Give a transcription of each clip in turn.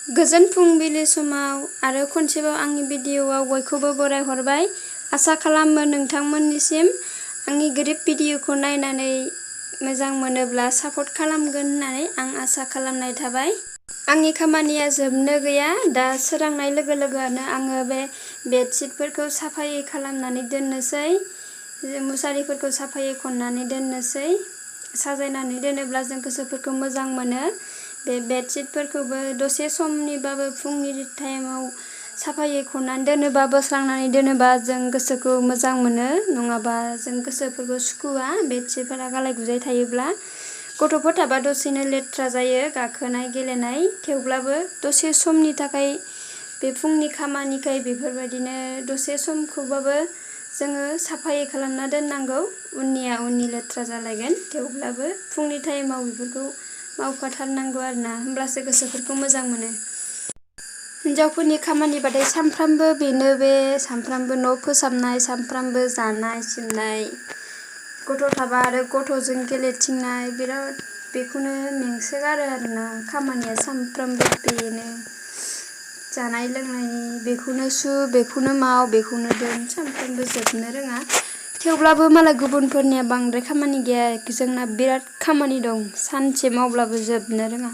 गोजोन फुंबिलि समाव आरो खनसेबाव आंनि भिडिअआव बयखौबो बराय हरबाय। आसा खालामो नोंथांमोननिसिम आंनि गोरिब भिडिअखौ नायनानै मोजां मोनोब्ला सापर्ट खालामगोन होननानै आं आसा खालामनाय थाबाय। आंनि खामानिया जोबनो गैया। दा सोरांनाय लोगो लोगोनो आङो बे बेडशीटफोरखौ साफायै खालामनानै दोननोसै। मुसारिफोरखौ साफायै खननानै दोननोसै। साजायनानै दोनोब्ला जों गोसोफोरखौ मोजां मोनो। बे बेडशीटफोरखौबो दसे समनिबाबो फुंनि टाइमाव साफायै खननानै दोनोबा बोस्रांनानै दोनोबा जों गोसोखौ मोजां मोनो। नङाबा जों गोसोफोरखौ सुखुवा बेडशीटफोरा गालाय गुजाय थायोब्ला। गथ'फोर थाबा दसेनो लेथ्रा जायो गाखोनाय गेलेनाय। थेवब्लाबो दसे समनि थाखाय बे फुंनि खामानिखाय बेफोरबायदिनो दसे समखौबाबो जोङो साफायै खालामना दोननांगौ। उननिया उननि लेथ्रा जालायगोन। थेवब्लाबो फुंनि टाइमाव बेफोरखौ मावफाथारनांगौ आरोना, होमब्लासो गोसोफोरखौ मोजां मोनो। हिनजावफोरनि खामानिबाथाय सानफ्रामबो बेनो बे सानफ्रामबो न' फोसाबनाय, सानफ्रामबो जानाय सिबनाय, गथ' थाबा आरो गथ'जों गेलेथिंनाय बिराद बेखौनो मेंसोगारो आरोना। खामानिया सानफ्रामबो बेनो जानाय लोंनायनि बेखौनो सु बेखौनो माव बेखौनो दोन सानफ्रामबो जोबनो रोङा। थेवब्लाबो मालाय गुबुनफोरनिया बांद्राय खामानि गैया, जोंना बिराद खामानि दं। सानसे मावब्लाबो जोबनो रोङा।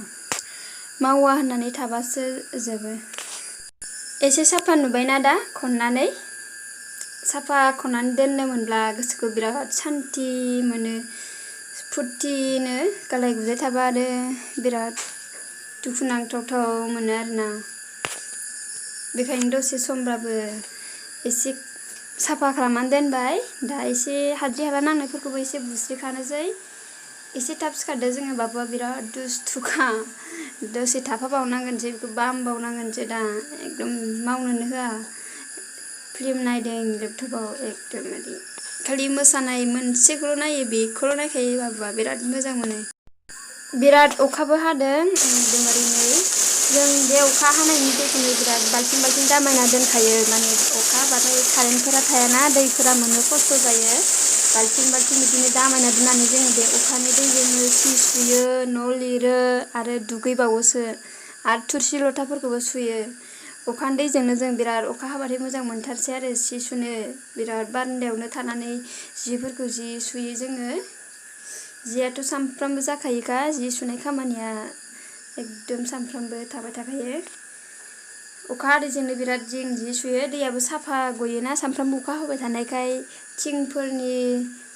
मावा होननानै थाबासो जोबो। एसे साफा नुबायना दा खननानै? साफा खननानै दोननो मोनब्ला गोसोखौ बिराद सान्ति मोनो, फुर्तिनो। गालाय गुजाय थाबा आरो बिराद दुखुनांथाव मोनो आरोना। बेखायनो दसे समब्लाबो एसे साफा खालामनानै दोनबाय। दा एसे हाद्रि हाला नांनायफोरखौबो एसे बुस्रिखानोसै। एसे थाब सिखारदो जोङो, बाबुआ बिराद दुस्थुखा। दसे थाफाबावनांगोनसै, बेखौ बामबावनांगोनसो दा। एकदम मावनोनो होआ। फिल्म नायदों लेपटपाव एकदमबारे। खालि मोसानाय मोनसेखौल' नायो, बेखौल' नायखायो बाबुआ, बिराद मोजां मोनो। बिराद अखाबो हादों एकदमबारे। जों बे अखा हानायनि दैखौनो बिराद बाल्थिं बाल्थिं दामायना दोनखायो। माने अखा हाबाथाय कारेन्टफोरा थायाना, दैफोरा मोननो खस्थ' जायो। बाल्थिं बाल्थिं बिदिनो दामायना दोननानै जोङो बे अखानि दैजोंनो सि सुयो, न' लिरो आरो दुगैबावोसो। आरो थुरसि लथाफोरखौबो सुयो। अखानि दैजोंनो जों बिराद, अखा हाबाथाय मोजां मोनथारसै आरो सि सुनो। बिराद बारान्दायावनो थानानै जिफोरखौ जि सुयो जोङो। जियाथ' सानफ्रामबो जाखायोखा, जि सुनाय खामानिया एकदम सानफ्रामबो थाबाय थाखायो। अखा हादैजोंनो बिराद जों जि सुयो। दैयाबो साफा गयोना सानफ्रामबो अखा होबाय थानायखाय। थिंफोरनि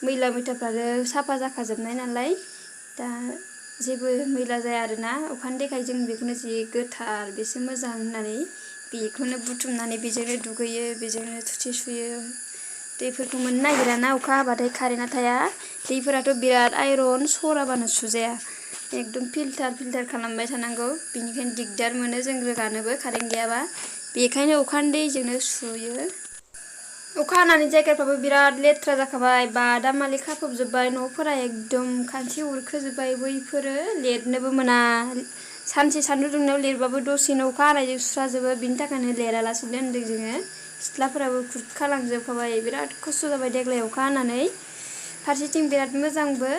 मैला मैथाफ्रानो साफा जाखाजोबनाय नालाय दा जेबो मैला जाया आरोना अखानि दैखाय। जों बेखौनो जि गोथार बेसे मोजां होननानै बेखौनो बुथुमनानै बेजोंनो दुगैयो, बेजोंनो थोरसि सुयो। दैफोरखौ मोननो नागिराना अखा हाबाथाय कारेन्टआ थाया। दैफोराथ' बिराद आइरन, सराबानो सुजाया। एकदम फिल्टार खालामबाय थानांगौ। बेनिखायनो दिगदार मोनो जों रोगानोबो कारेन्ट गैयाबा। बेखायनो अखानि दैजोंनो सुयो। अखा हानानै जायगाफ्राबो बिराद लेथ्रा जाखाबाय। बादामालि खाफबजोब्बाय न'फोरा, एकदम खानस्रि अरखोजोब्बाय। बैफोरो लिरनोबो मोना। सानसे सान्दुं दुंनायाव लिरबाबो दसेनो अखा हानायजों सुस्राजोबो। बिनि थाखायनो लिरालासे दोनदों जोङो। सिथ्लाफोराबो खुरखालांजोबखाबाय। बिराद खस्थ' जाबाय देग्लाय अखा हानानै। फारसेथिं बिराद मोजांबो,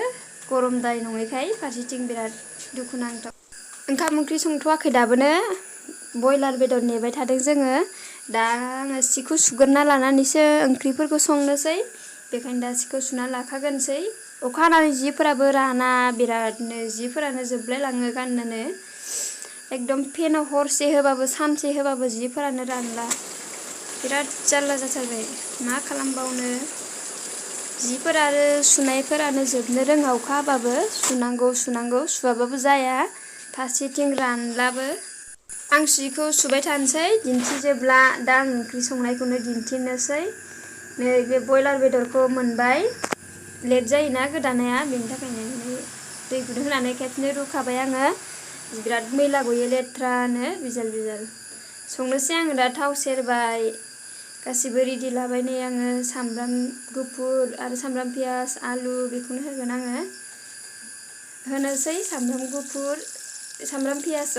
गरमद्राय नङैखाय। फारसेथिं बिराद दुखुनांथाव। ओंखाम ओंख्रि संथ'वाखै दाबोनो। बयलार बेदर नेबाय थादों जोङो। दा आङो सिखौ सुग्रोना लानानैसो ओंख्रिफोरखौ संनोसै। बेखायनो दा सिखौ सुना लाखागोनसै। अखा हानानै जिफोराबो राना बिरादनो, जिफोरानो जोबलायलाङो गाननोनो। एकदम फेनाव हरसे होबाबो सानसे होबाबो जिफोरानो रानला। बिराद जारला जाथारबाय, मा खालामबावनो। जिफोरा आरो सुनायफोरानो जोबनो रोङा अखा हाबाबो। सुनांगौ सुवाबाबो जाया। फारसेथिं रानलाबो। आं सिखौ सुबाय थानोसै दिन्थिजोबला। दा आं ओंख्रि संनायखौनो दिन्थिनोसै। नै बे बयलार बेदरखौ मोनबाय। लेट जायोना गोदानाया, बेनि थाखायनो दै गुदुं होनानै खेबसेनो रुखाबाय आङो। बिराद मैला गयो लेथ्रानो बिजाल बिजाल। संनोसै आङो दा। थाव सेरबाय, गासिबो रेडि लाबाय नै आङो। सामब्राम गुफुर आरो सामब्राम पियाज, आलु बेखौनो होगोन आङो। होनोसै सामब्राम गुफुर, सामब्राम पियाज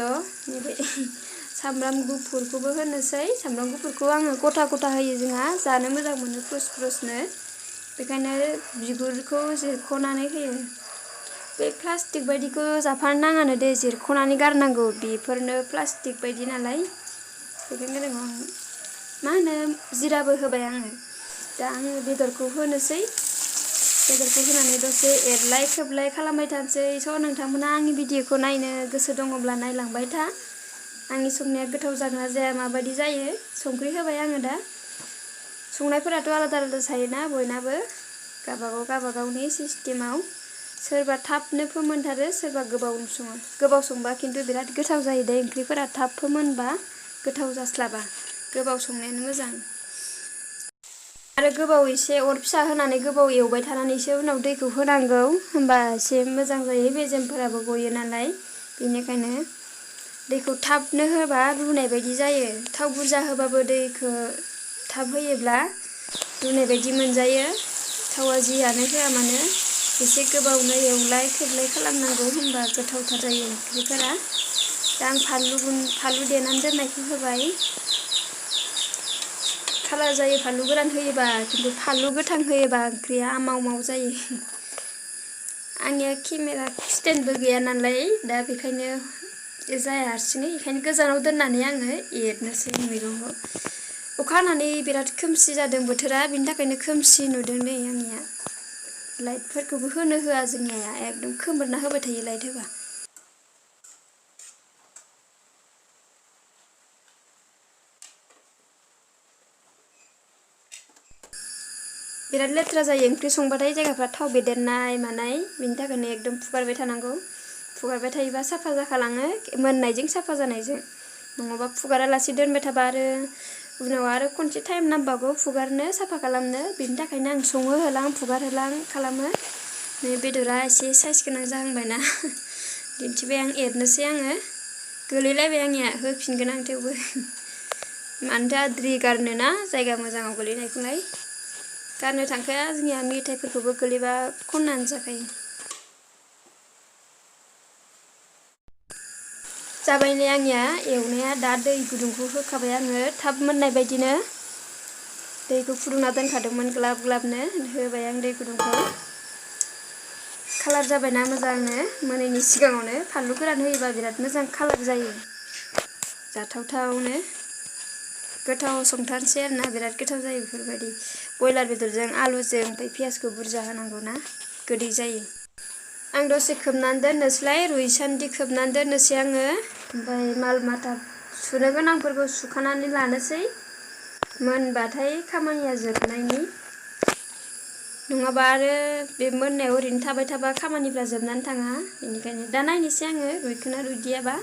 सामब्राम गुफुरखौबो होनोसै। सामब्राम गुफुरखौ आङो गथा गथा होयो जोंहा, जानो मोजां मोनो फ्रुस फ्रुसनो। बेखायनो बिगुरखौ जिरख'नानै होयो। बे प्लास्टिक बायदिखौ जाफानो नाङानो दे जिरख'नानै गारनांगौ बेफोरनो प्लास्टिक बायदि नालाय बेखायनो आं मा होनो जिराबो होबाय आङो दा आङो बेदरखौ होनोसै बेदरखौ होनानै दसे एरलाय खोबलाय खालामबाय थानोसै स' नोंथांमोना आंनि भिडिअखौ नायनो गोसो दङब्ला नायलांबाय था आंनि संनाया गोथाव जागोन ना जाया माबायदि जायो संख्रि होबाय आङो दा संनायफोराथ' आलादा आलादा थायोना बयनाबो गावबागावनि सिस्टेमाव सोरबा थाबनो फोमोनथारो सोरबा गोबाव संबा खिन्थु बिराद गोथाव जायो दे ओंख्रिफोरा थाब फोमोनबा गोथाव जास्लाबा गोबाव संनायानो मोजां आरो गोबाव एसे अर फिसा होनानै गोबाव एवबाय थानानैसो उनाव दैखौ होनांगौ होमबा एसे मोजां जायो मेजेमफोराबो गयो नालाय बेनिखायनो दैखौ थाबनो होबा रुनाय बायदि जायो थाव बुरजा होबाबो दैखौ थाब होयोब्ला रुनाय बायदि मोनजायो थावा जियानो होआ मानो एसे गोबावनो एवलाय खोबलाय खालामनांगौ होमबा गोथावथार जायो ओंख्रिफोरा दा आं फानलु देनानै दोननायखौ होबाय कालार जायो फानलु गोरान होयोबा खिन्थु फानलु गोथां होयोबा ओंख्रिया आमाव माव जायो आंनिया केमेरा स्टेन्डबो गैया नालाय दा बेखायनो जाया हारसिङै बेखायनो गोजानाव दोननानै आङो एरनोसै मैगंखौ अखा हानानै बिराद खोमसि जादों बोथोरा बिनि थाखायनो खोमसि नुदों नै आंनिया लाइटफोरखौबो होनो होआ जोंनिया एकदम खोमोरना होबाय थायो लाइट होबा बिराद लेथ्रा जायो ओंख्रि संबाथाय जायगाफ्रा थाव बेदेरनाय मानाय बिनि थाखायनो एकदम फुगारबाय थानांगौ फुगारबाय थायोबा साफा जाखालाङो मोननायजों साफा जानायजों नङाबा फुगारालासे दोनबाय थाबा आरो उनाव आरो खनसे टाइम नांबावगौ फुगारनो साफा खालामनो बिनि थाखायनो आं सङो होलां फुगारहोलां खालामो नै बेदरा एसे साइज गोनां जाहांबायना दिन्थिबाय आं एरनोसै आङो गोलैलायबाय आंनिया होफिनगोन आं थेवबो मानोथो आद्रि गारनो ना जायगा मोजाङाव गोलैनायखौलाय गारनो थांखाया जोंनिया मेथाइफोरखौबो गोलैबा खननानै जाखायो जाबायनै आंनिया एवनाया दा दै गुदुंखौ होखाबाय आङो थाब मोननाय बायदिनो दैखौ फुदुंना दोनखादोंमोन ग्लाब ग्लाबनो होबाय आं दै गुदुंखौ कालार जाबायना मोजांनो मोनैनि सिगाङावनो फानलु गोरान होयोबा बिराद मोजां कालार जायो जाथावथावनो गोथाव संथारनोसै आरोना बिराद गोथाव जायो बेफोरबायदि बयलार बेदरजों आलुजों ओमफ्राय पियासखौ बुरजा होनांगौना गोदै जायो आं दसे खोबनानै दोननोसैलाय रुइसान्दि खोबनानै दोननोसै आङो ओमफ्राय माल माथा सुनो गोनांफोरखौ सुखानानै लानोसै मोनबाथाय खामानिया जोबनायनि नङाबा आरो बे मोननायाव ओरैनो थाबाय थाबा खामानिफ्रा जोबनानै थाङा बेनिखायनो दा नायनोसै आङो रुइखोना रुइदियाबा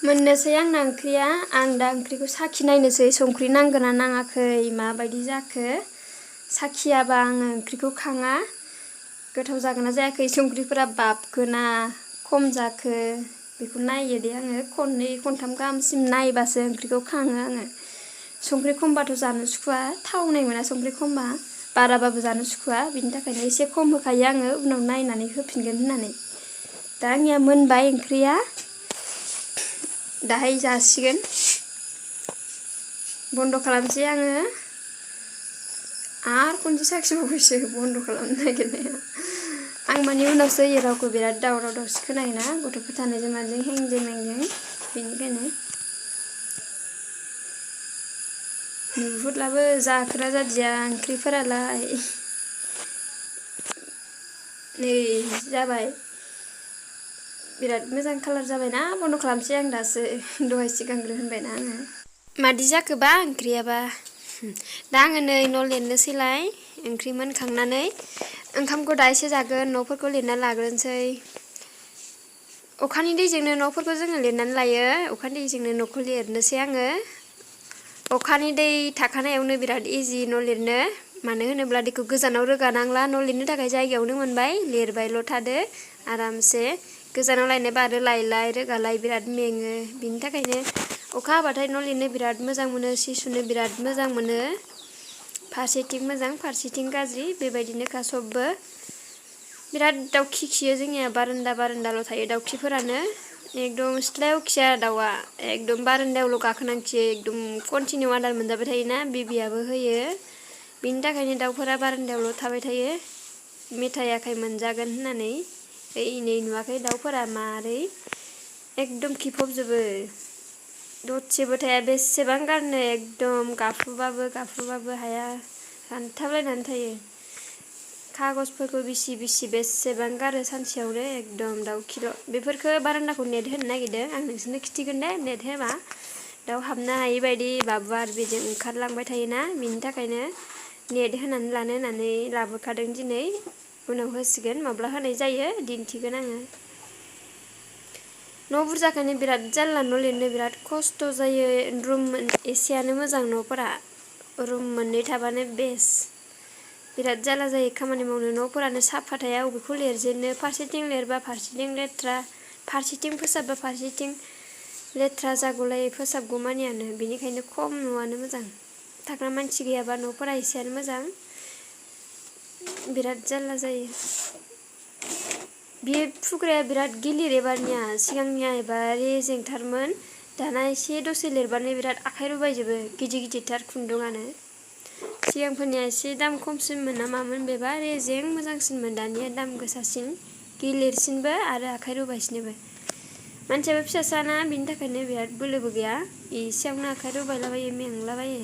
मोननोसै आंना ओंख्रिया आं दा ओंख्रिखौ साखि नायनोसै संख्रि नांगोना नाङाखै माबायदि जाखो साखियाबा आङो ओंख्रिखौ खाङा गोथाव जागोन ना जायाखै संख्रिफोरा बाबगोना खम जाखो बेखौ नायो दे आङो खननै खनथाम गाहामसिम नायबासो ओंख्रिखौ खाङो आङो संख्रि खमबाथ' जानो सुखुवा थावनाय मोना संख्रि खमबा बाराबाबो जानो सुखुवा बिनि थाखायनो एसे खम होखायो आङो उनाव नायनानै होफिनगोन होननानै दा आंनिया मोनबाय ओंख्रिया दाहाय जासिगोन बन्द' खालामसै आङो आरो खनसे साखिबावबायसो बन्द' खालामनो नागिरनाया आं माने उनावसो होयो रावखौ बिराद दावराव दावसि खोनायोना गथ'फोर थानायजों माजों हेंजों मेंजों बेनिखायनो नुहुरलाबो जाखोना जादिया ओंख्रिफोरालाय नै जाबाय बिराद मोजां कालार जाबायना बन्द' खालामसै आं दासो दहाय सिगांग्रो होनबायना आङो मादि जाखोबा ओंख्रियाबा दा आङो नै न' लिरनोसैलाय ओंख्रि मोनखांनानै ओंखामखौ दा एसे जागोन न'फोरखौ लिरना लाग्रोनोसै अखानि दैजोंनो न'फोरखौ जोङो लिरनानै लायो अखानि दैजोंनो न'खौ लिरनोसै आङो अखानि दै थाखानायावनो बिराद इजि न' लिरनो मानो होनोब्ला दैखौ गोजानाव रोगानांला न' लिरनो थाखाय जायगायावनो मोनबाय लिरबायल' थादो आरामसे गोजानाव लायनोबा आरो लायलाय रोगालाय बिराद मेङो बिनि थाखायनो अखा हाबाथाय न' लिरनो बिराद मोजां मोनो सि सुनो बिराद मोजां मोनो फारसेथिं मोजां फारसेथिं गाज्रि बेबायदिनोखा सबबो बिराद दाउखि खियो जोंनिया बारान्दाल' थायो दाउखिफोरानो एकदम सिथ्लायाव खिया दाउआ एकदम बारान्दायावल' गाखोनानै खियो एकदम कन्टिनिउ आदार मोनजाबाय थायोना बिबियाबो होयो बिनि थाखायनो दाउफोरा बारान्दायावल' थाबाय थायो मेथाइ आखाइ मोनजागोन होननानै नै नुवाखै दाउफोरा मारै एकदम खिफबजोबो दसेबो थाया बेसेबां गारनो एकदम गाफ्रुबाबो हाया रानथाबलायनानै थायो खागजफोरखौ बिसि बेसेबां गारो सानसेयावनो एकदम दाउ खिल' बेफोरखौ बारान्दाखौ नेट होनो नागिरदों आं नोंसोरनो खिथिगोन दे नेट होबा दाउ हाबनो हायि बायदि बार बेजों ओंखारलांबाय थायोना बिनि थाखायनो नेट होनानै लानो होननानै लाबोखादों दिनै उनाव होसिगोन माब्ला होनाय जायो दिन्थिगोन आङो न' बुरजाखायनो बिराद जारला न' लिरनो बिराद खस्थ' जायो रुम एसेयानो मोजां न'फोरा रुम मोननै थाबानो बेस्ट बिराद जारला जायो खामानि मावनो न'फोरानो साफा थाया अबेखौ लिरजेननो फारसेथिं लिरबा फारसेथिं लेथ्रा फारसेथिं फोसाबबा फारसेथिं लेथ्रा जागौलाय फोसाबगौमानियानो बेनिखायनो खम न'आनो मोजां थाग्रा मानसि गैयाबा न'फोरा एसेयानो मोजां बिराद जारला जायो बे फुग्राया बिराद गिलिर एबारनिया सिगांनिया एबा रेजेंथारमोन दाना एसे दसे लिरबानो बिराद आखाइ रुबायजोबो गिदिरथार खुन्दुङानो सिगांफोरनिया एसे दाम खमसिनमोन ना मामोन बेबा रेजें मोजांसिनमोन दानिया दाम गोसासिन गिलिरसिनबो आरो आखाइ रुबायसिनोबो मानसियाबो फिसासाना बिनि थाखायनो बिराद बोलोबो गैया एसेयावनो आखाइ रुबायलाबायो मेंलाबायो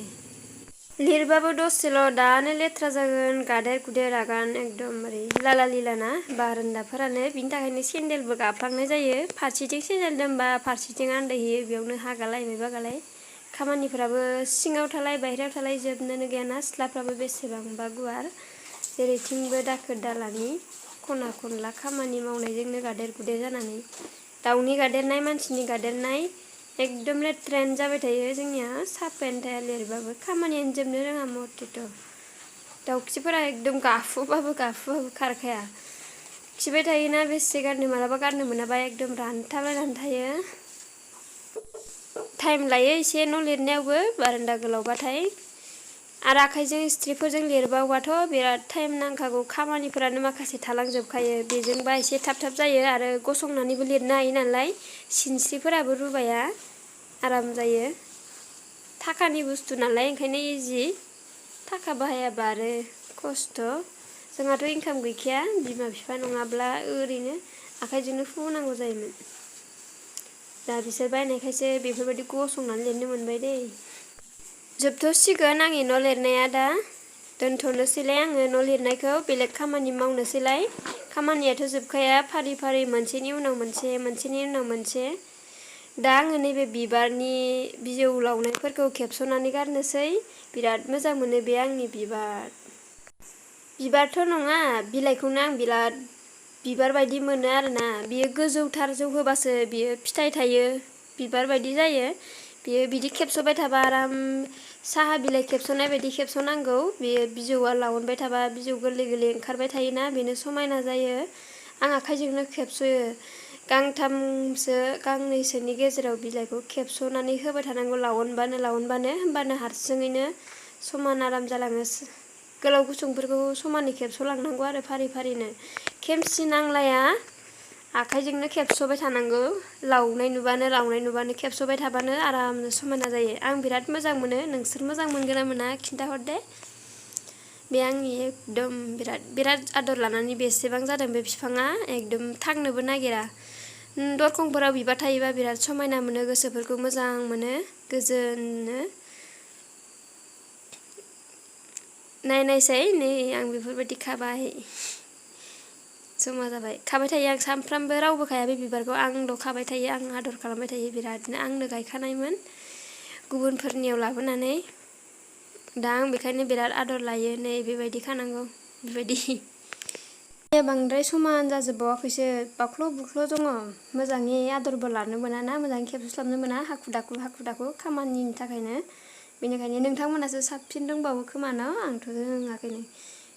लिरबाबो दसेल' दानो लेथ्रा जागोन गादेर गुदेर आगान एकदमबारे लाला लिलाना बारान्दाफोरानो बिनि थाखायनो सेन्देलबो गाफ्लांनाय जायो फारसेथिं सेन्देल दोनबा फारसेथिं आन्दायहैयो बेयावनो हागालाय माबागालाय खामानिफोराबो सिङाव थालाय बाहेरायाव थालाय जोबनोनो गैयाना सिथ्लाफ्राबो बेसेबांबा गुवार जेरैथिंबो दाखोर दालानि खना खनला खामानि मावनायजोंनो गादेर गुदेर जानानै दाउनि गादेरनाय मानसिनि गादेरनाय एकदम लेथ्रायानो जाबाय थायो जोंनिया साफायानो थाया लिरबाबो खामानियानो जोबनो रोङा मथेथ' दाउखिफोरा एकदम गाफुबाबो खारखाया खिबाय थायोना बेसे गारनो मालाबा गारनो मोनाबा एकदम रानथाबलायनानै थायो टाइम लायो एसे न' लिरनायावबो बारान्दा गोलावबाथाय आरो आखाइजों स्ट्रिकफोरजों लिरबावबाथ' बिराद टाइम नांखागौ खामानिफोरानो माखासे थालांजोबखायो बेजोंबा एसे थाब जायो आरो गसंनानैबो लिरनो हायो नालाय सिनस्रिफोराबो रुबाया आराम जायो थाखानि बुस्थु नालाय ओंखायनो इजि थाखा बाहायाबा आरो खस्थ' जोंहाथ' इनकाम गैखाया बिमा बिफा नङाब्ला ओरैनो आखाइजोंनो फुनांगौ जायोमोन दा बिसोर बायनायखायसो बेफोरबायदि गसंनानै लिरनो मोनबाय दै जोबथ'सिगोन आंनि न' लिरनाया दा दोनथ'नोसैलाय आङो न' लिरनायखौ बेलेग खामानि मावनोसैलाय खामानियाथ' जोबखाया फारि फारि मोनसेनि उनाव मोनसे दा आङो नैबे बिबारनि बिजौ लावनायफोरखौ खेबस'नानै गारनोसै बिराद मोजां मोनो बे आंनि बिबारथ' नङा बिलाइखौनो आं बिराद बिबार बायदि मोनो आरोना बियो गोजौथार जौहोबासो बियो फिथाइ थायो बिबार बायदि जायो बियो बिदि खेबस'बाय थाबा आराम साहा बिलाइ खेबस'नाय बायदि खेबस'नांगौ बेयो बिजौआ लावनबाय थाबा बिजौ गोरलै ओंखारबाय थायोना बेनो समायना जायो आं आखाइजोंनो खेबस'यो गांनैसोनि गेजेराव बिलाइखौ खेबस'नानै होबाय थानांगौ लावनबानो होमबानो हारसिङैनो समान आराम जालाङो गोलाव गुसुंफोरखौ समानै खेबस'लांनांगौ आरो फारि फारिनो खेमसि नांलाया आखाइजोंनो खेबस'बाय थानांगौ लावनाय नुबानो खेबस'बाय थाबानो आरामनो समायना जायो आं बिराद मोजां मोनो नोंसोर मोजां मोनगोन ना मोना खिन्थाहर दे बे आंनि एकदम बिराद आदर लानानै बेसेबां जादों बे बिफाङा एकदम थांनोबो नागिरा दरखंफोराव बिबार थायोबा बिराद समायना मोनो गोसोफोरखौ मोजां मोनो गोजोननो नायनायसै नै आं बेफोरबायदि खाबाय जमा जाबाय खाबाय थायो आं सानफ्रामबो रावबो खाया बे बिबारखौ आंल' खाबाय थायो आं आदर खालामबाय थायो बिरादनो आंनो गायखानायमोन गुबुनफोरनियाव लाबोनानै दा आं बेखायनो बिराद आदर लायो नै बेबायदि खानांगौ बेबायदि बांद्राय समान जाजोबबावाखैसो बाख्ल' बुख्ल' दङ मोजाङै आदरबो लानो मोना ना मोजाङै खेबस्लाबनो मोना हाखु दाखु खामानिनि थाखायनो बेनिखायनो नोंथांमोनासो साबसिन दंबावो खोमा न' आंथ' रोङाखैनो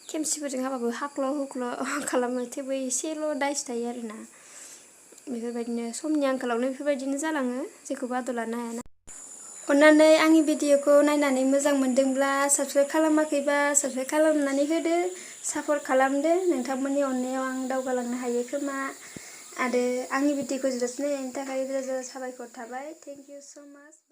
खेमसिफोरजों हाबाबो हाख्ल' हुख्ल' खालामो थेवबो एसेल' दायस थायो आरोना बेफोरबायदिनो समनि आंखालावनो बेफोरबायदिनो जालाङो जेखौबो आदर लानो हायाना अन्नानै आंनि भिडिअखौ नायनानै मोजां मोनदोंब्ला साबस्क्राइब खालामाखैबा साबस्क्राइब खालामनानै होदो सापर्ट खालामदो नोंथांमोननि अननायाव आं दावगालांनो हायो खोमा आरो आंनि भिडिअखौ जोबजासिम नायनायनि थाखाय रोजा रोजा साबायखर थाबाय थेंक इउ स' माच